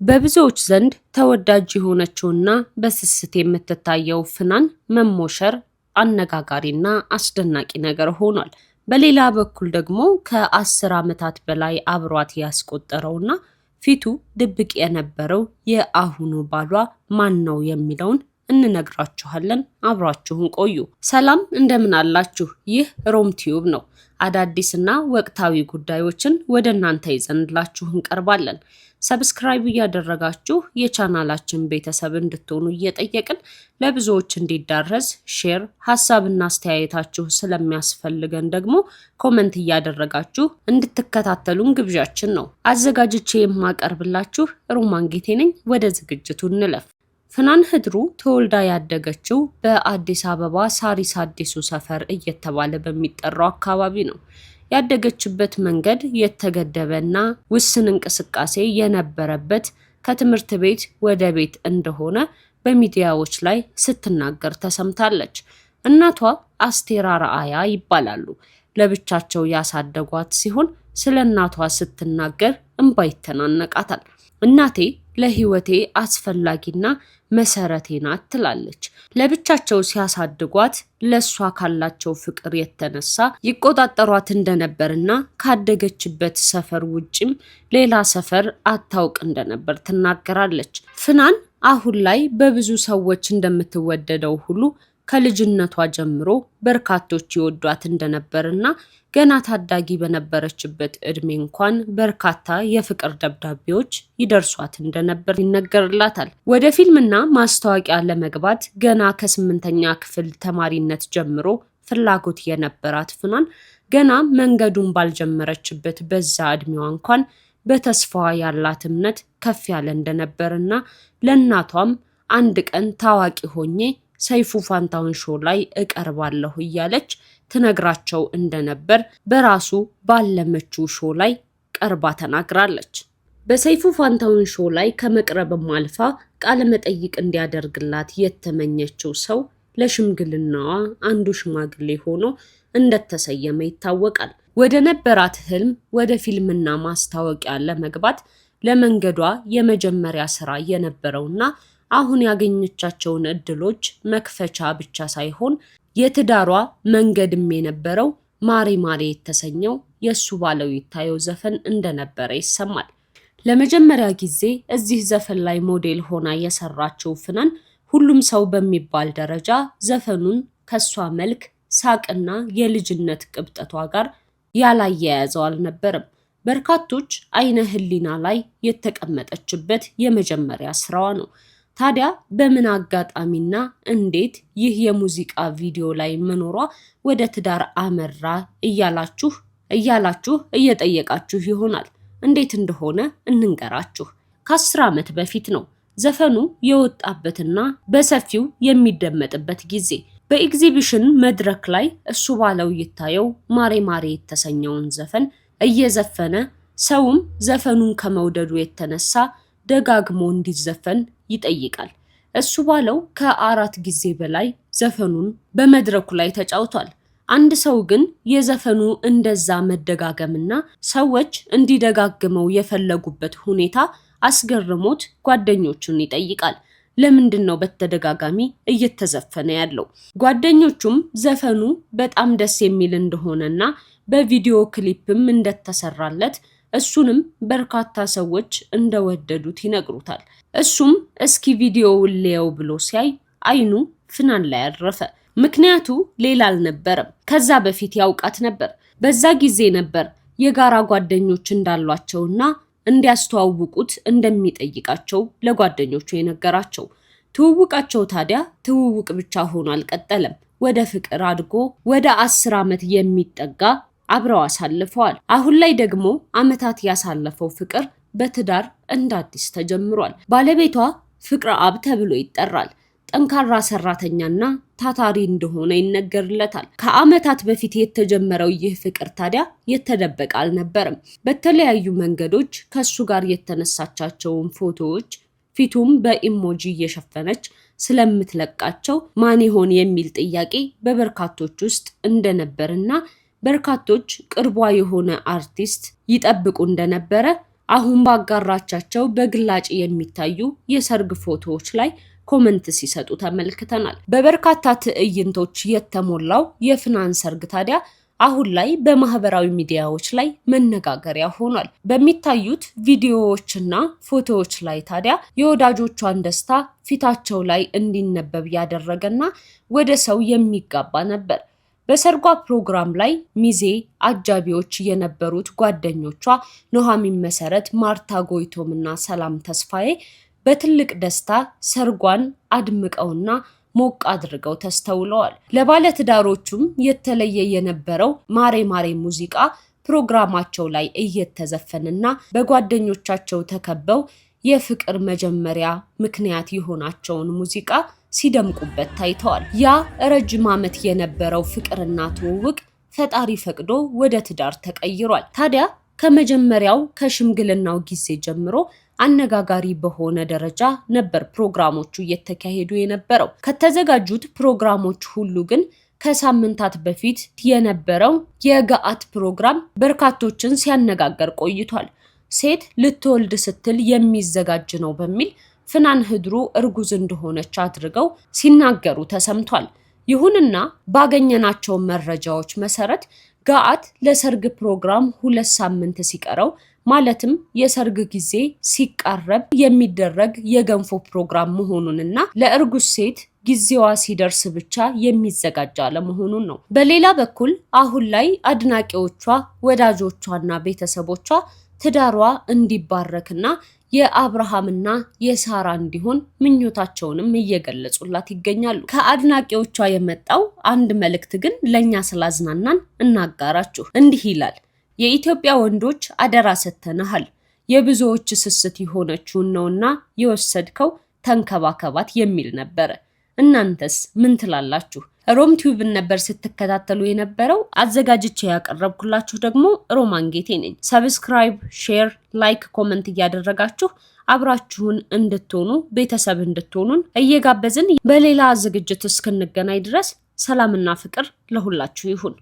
በብዙዎች ዘንድ ተወዳጅ የሆነችውና በስስት የምትታየው ፍናን መሞሸር አነጋጋሪና አስደናቂ ነገር ሆኗል። በሌላ በኩል ደግሞ ከ10 ዓመታት በላይ አብሯት ያስቆጠረውና ፊቱ ድብቅ የነበረው የአሁኑ ባሏ ማን ነው የሚለውን እንነግራችኋለን። አብራችሁን ቆዩ። ሰላም፣ እንደምን አላችሁ? ይህ ሮም ቲዩብ ነው። አዳዲስና ወቅታዊ ጉዳዮችን ወደ እናንተ ይዘንላችሁ እንቀርባለን። Subscribe እያደረጋችሁ የቻናላችን ቤተሰብ እንድትሆኑ እየጠየቅን፣ ለብዙዎች እንዲዳረስ share፣ ሀሳብና አስተያየታችሁ ስለሚያስፈልገን ደግሞ comment እያደረጋችሁ እንድትከታተሉን ግብዣችን ነው። አዘጋጅቼ የማቀርብላችሁ ሮማን ጌቴ ነኝ። ወደ ዝግጅቱ እንለፍ። ፍናን ህድሩ ተወልዳ ያደገችው በአዲስ አበባ ሳሪስ አዲሱ ሰፈር እየተባለ በሚጠራው አካባቢ ነው። ያደገችበት መንገድ የተገደበና ውስን እንቅስቃሴ የነበረበት፣ ከትምህርት ቤት ወደ ቤት እንደሆነ በሚዲያዎች ላይ ስትናገር ተሰምታለች። እናቷ አስቴር አርአያ ይባላሉ። ለብቻቸው ያሳደጓት ሲሆን ስለ እናቷ ስትናገር እንባ ይተናነቃታል። "እናቴ ለሕይወቴ አስፈላጊና መሰረቴ ናት" ትላለች። ለብቻቸው ሲያሳድጓት ለእሷ ካላቸው ፍቅር የተነሳ ይቆጣጠሯት እንደነበርና ካደገችበት ሰፈር ውጭም ሌላ ሰፈር አታውቅ እንደነበር ትናገራለች። ፍናን አሁን ላይ በብዙ ሰዎች እንደምትወደደው ሁሉ ከልጅነቷ ጀምሮ በርካቶች ይወዷት እንደነበርና ገና ታዳጊ በነበረችበት እድሜ እንኳን በርካታ የፍቅር ደብዳቤዎች ይደርሷት እንደነበር ይነገርላታል። ወደ ፊልምና ማስታወቂያ ለመግባት ገና ከስምንተኛ ክፍል ተማሪነት ጀምሮ ፍላጎት የነበራት ፍናን፣ ገና መንገዱን ባልጀመረችበት በዛ እድሜዋ እንኳን በተስፋዋ ያላት እምነት ከፍ ያለ እንደነበርና ለእናቷም "አንድ ቀን ታዋቂ ሆኜ ሰይፉ ፋንታሁን show ላይ እቀርባለሁ" እያለች ትነግራቸው እንደነበር በራሱ ባለመችው show ላይ ቀርባ ተናግራለች። በሰይፉ ፋንታሁን show ላይ ከመቅረብም አልፋ ቃለ መጠይቅ እንዲያደርግላት የተመኘችው ሰው ለሽምግልናዋ አንዱ ሽማግሌ ሆኖ እንደተሰየመ ይታወቃል። ወደ ነበራት ህልም፣ ወደ ፊልምና ማስታወቂያ ለመግባት ለመንገዷ የመጀመሪያ ስራ የነበረውና አሁን ያገኘቻቸውን እድሎች መክፈቻ ብቻ ሳይሆን የትዳሯ መንገድም የነበረው ማሬ ማሬ የተሰኘው የእሱባለው ይታየው ዘፈን እንደነበረ ይሰማል። ለመጀመሪያ ጊዜ እዚህ ዘፈን ላይ ሞዴል ሆና የሰራችው ፍናን፣ ሁሉም ሰው በሚባል ደረጃ ዘፈኑን ከሷ መልክ፣ ሳቅና የልጅነት ቅብጠቷ ጋር ያላያያዘው አልነበረም። በርካቶች አይነ ህሊና ላይ የተቀመጠችበት የመጀመሪያ ስራዋ ነው። ታዲያ በምን አጋጣሚና እንዴት ይህ የሙዚቃ ቪዲዮ ላይ መኖሯ ወደ ትዳር አመራ እያላችሁ እየጠየቃችሁ ይሆናል። እንዴት እንደሆነ እንንገራችሁ። ከ10 ዓመት በፊት ነው ዘፈኑ የወጣበትና በሰፊው የሚደመጥበት ጊዜ። በኤግዚቢሽን መድረክ ላይ እሱባለው ይታየው ማሬ ማሬ የተሰኘውን ዘፈን እየዘፈነ፣ ሰውም ዘፈኑን ከመውደዱ የተነሳ ደጋግሞ እንዲዘፈን ይጠይቃል። እሱባለው ከአራት ጊዜ በላይ ዘፈኑን በመድረኩ ላይ ተጫውቷል። አንድ ሰው ግን የዘፈኑ እንደዛ መደጋገምና ሰዎች እንዲደጋግመው የፈለጉበት ሁኔታ አስገርሞት ጓደኞቹን ይጠይቃል። ለምንድን ነው በተደጋጋሚ እየተዘፈነ ያለው? ጓደኞቹም ዘፈኑ በጣም ደስ የሚል እንደሆነና በቪዲዮ ክሊፕም እንደተሰራለት፣ እሱንም በርካታ ሰዎች እንደወደዱት ይነግሩታል። እሱም እስኪ ቪዲዮውን ልየው ብሎ ሲያይ አይኑ ፍናን ላይ አረፈ። ምክንያቱ ሌላ አልነበረም። ከዛ በፊት ያውቃት ነበር። በዛ ጊዜ ነበር የጋራ ጓደኞች እንዳሏቸውና እንዲያስተዋውቁት እንደሚጠይቃቸው ለጓደኞቹ የነገራቸው። ትውውቃቸው ታዲያ ትውውቅ ብቻ ሆኖ አልቀጠለም። ወደ ፍቅር አድጎ ወደ 10 ዓመት የሚጠጋ አብረው አሳልፈዋል። አሁን ላይ ደግሞ ዓመታት ያሳለፈው ፍቅር በትዳር እንደ አዲስ ተጀምሯል። ባለቤቷ ፍቅረ አብ ተብሎ ይጠራል። ጠንካራ ሰራተኛና ታታሪ እንደሆነ ይነገርለታል። ከዓመታት በፊት የተጀመረው ይህ ፍቅር ታዲያ የተደበቀ አልነበረም። በተለያዩ መንገዶች ከሱ ጋር የተነሳቻቸውን ፎቶዎች ፊቱን በ emoji እየሸፈነች ስለምትለቃቸው ማን ይሆን የሚል ጥያቄ በበርካቶች ውስጥ እንደነበርና በርካቶች ቅርቧ የሆነ አርቲስት ይጠብቁ እንደነበረ፣ አሁን ባጋራቻቸው በግላጭ የሚታዩ የሰርግ ፎቶዎች ላይ comment ሲሰጡ ተመልክተናል። በበርካታ ትዕይንቶች የተሞላው የፍናን ሰርግ ታዲያ አሁን ላይ በማህበራዊ ሚዲያዎች ላይ መነጋገሪያ ሆኗል። በሚታዩት ቪዲዮዎችና ፎቶዎች ላይ ታዲያ የወዳጆቿን ደስታ ፊታቸው ላይ እንዲነበብ ያደረገና ወደ ሰው የሚጋባ ነበር። በሰርጓ ፕሮግራም ላይ ሚዜ አጃቢዎች የነበሩት ጓደኞቿ ኑሐሚን መሰረት፣ ማርታ ጎይቶም እና ሰላም ተስፋዬ በትልቅ ደስታ ሰርጓን አድምቀውና ሞቅ አድርገው ተስተውለዋል። ለባለትዳሮቹም የተለየ የነበረው ማሬ ማሬ ሙዚቃ ፕሮግራማቸው ላይ እየተዘፈነና በጓደኞቻቸው ተከበው የፍቅር መጀመሪያ ምክንያት የሆናቸውን ሙዚቃ ሲደምቁበት ታይተዋል። ያ ረጅም ዓመት የነበረው ፍቅርና ትውውቅ ፈጣሪ ፈቅዶ ወደ ትዳር ተቀይሯል። ታዲያ ከመጀመሪያው ከሽምግልናው ጊዜ ጀምሮ አነጋጋሪ በሆነ ደረጃ ነበር ፕሮግራሞቹ እየተካሄዱ የነበረው። ከተዘጋጁት ፕሮግራሞች ሁሉ ግን ከሳምንታት በፊት የነበረው የገዓት ፕሮግራም በርካቶችን ሲያነጋገር ቆይቷል። ሴት ልትወልድ ስትል የሚዘጋጅ ነው በሚል ፍናን ህድሩ እርጉዝ እንደሆነች አድርገው ሲናገሩ ተሰምቷል። ይሁንና ባገኘናቸው መረጃዎች መሰረት ገዓት ለሰርግ ፕሮግራም 2 ሳምንት ሲቀረው፣ ማለትም የሰርግ ጊዜ ሲቃረብ የሚደረግ የገንፎ ፕሮግራም መሆኑንና ለእርጉዝ ሴት ጊዜዋ ሲደርስ ብቻ የሚዘጋጅ አለመሆኑን ነው። በሌላ በኩል አሁን ላይ አድናቂዎቿ፣ ወዳጆቿና ቤተሰቦቿ ትዳሯ እንዲባረክና የአብርሃምና የሳራ እንዲሆን ምኞታቸውንም እየገለጹላት ይገኛሉ። ከአድናቂዎቿ የመጣው አንድ መልእክት ግን ለእኛ ስላዝናናን እናጋራችሁ። እንዲህ ይላል። የኢትዮጵያ ወንዶች አደራ ሰጥተንሃል። የብዙዎች ስስት የሆነችውን ነውና የወሰድከው፣ ተንከባከባት የሚል ነበረ። እናንተስ ምን ትላላችሁ? ሮም ቲዩብን ነበር ስትከታተሉ የነበረው። አዘጋጅቼ ያቀረብኩላችሁ ደግሞ ሮማን ጌቴ ነኝ። Subscribe፣ share፣ like፣ comment እያደረጋችሁ አብራችሁን እንድትሆኑ፣ ቤተሰብ እንድትሆኑን እየጋበዝን በሌላ ዝግጅት እስክንገናኝ ድረስ ሰላምና ፍቅር ለሁላችሁ ይሁን።